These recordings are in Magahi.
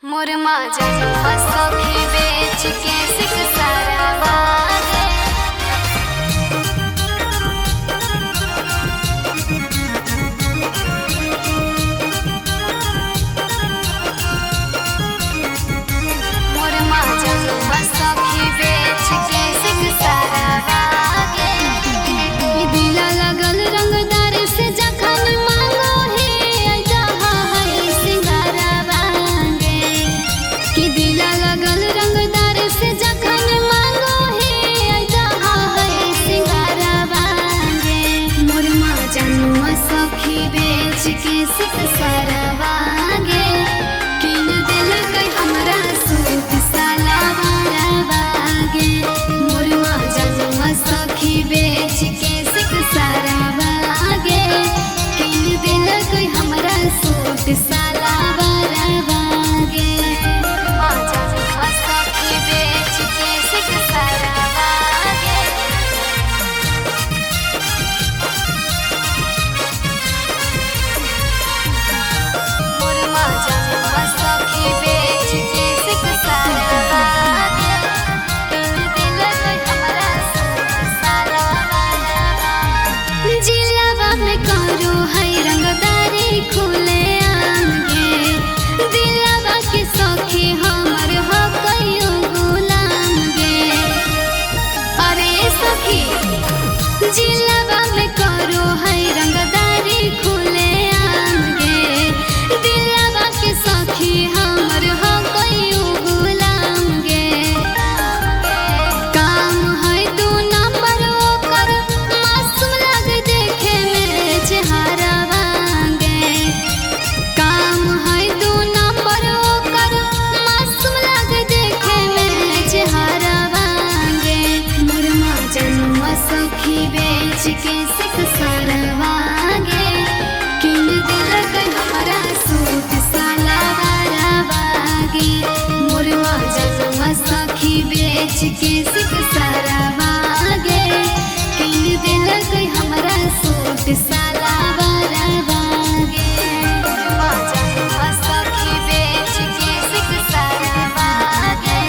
मोर माजन सखी बेच के सिख सारा गे। मोर माजन सखी बेच के सिख सारा गे। दिला लगल रंगदार से जखन मांगो हे जहाँ है सिंगारा बांगे। कि दिला लगल रंगदार से जखन मांगो हे जहाँ है सिंगारा बांगे। मोर माजनुआ सखी बेच के सिख सारा बांगे। किन दिलक हमरा सूट साला बागे। मोर माजनुआ सखी बेच के सिख सारा बागे। किन दिलक हमरा सूट साला बागे। माजनुआ सखी बेच के सिख सारा बागे। मोर माजनुआ सखी बेच के सिख सारा बागे। किन दिलक हमरा सूट साला बागे। जिलावा में करो है रंगदारी खुले आंगे। दिलावा के सखी हमर हो कहियो गुलाम गे। अरे सखी जिलावा में करो है रंगदारी खुले आंगे। दिलावा के सखी हमर हो कहियो गुलाम गे। काम है दू नंबर ओकर मासूम लग देखे में चेहरा वांगे। काम है दू नंबर ओकर मासूम लग देखे में चेहरा वांगे। मोर माजनुआ सखी बेच के सिख सारा वांगे। किन दिलक हमरा सूट साला बागे। मोर माजनुआ सखी बेच के सिख सारा बागे। किन दिलक हमरा सूट साला बागे। माजनुआ सखी बेच के सिख सारा बागे।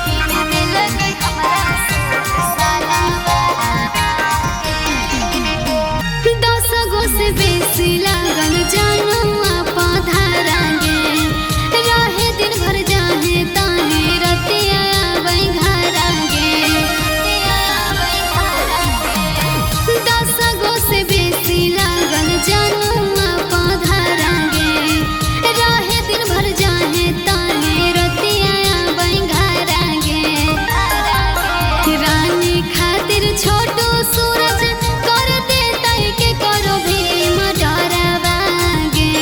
किन दिलक हमरा सूट साला बागे। 10 गो से बेसी लागल जानुआ पधारा गे। रहे दिन भर जाहे ताहे रतिया आबै घरा गे। 10 गो से बेसी लागल जानुआ पधारा गे। रहे दिन भर जाहे ताहे रतिया आबै घरा गे। रानी खातिर छोटो सूरज कर दे तई के करो भीम डरवागे।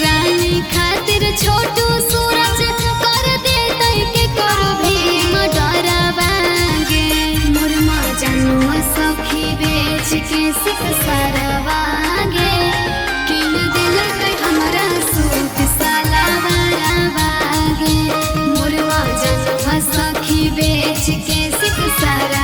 रानी खातिर छोटो सूरज कर दे तई के करो भीम डरवागे। मोर माजनुआ सखी बेच के सिख सारा वागे। किन दिलक हमरा सूट साला बागे। मोर माजनुआ सखी बेच के सिख सारा।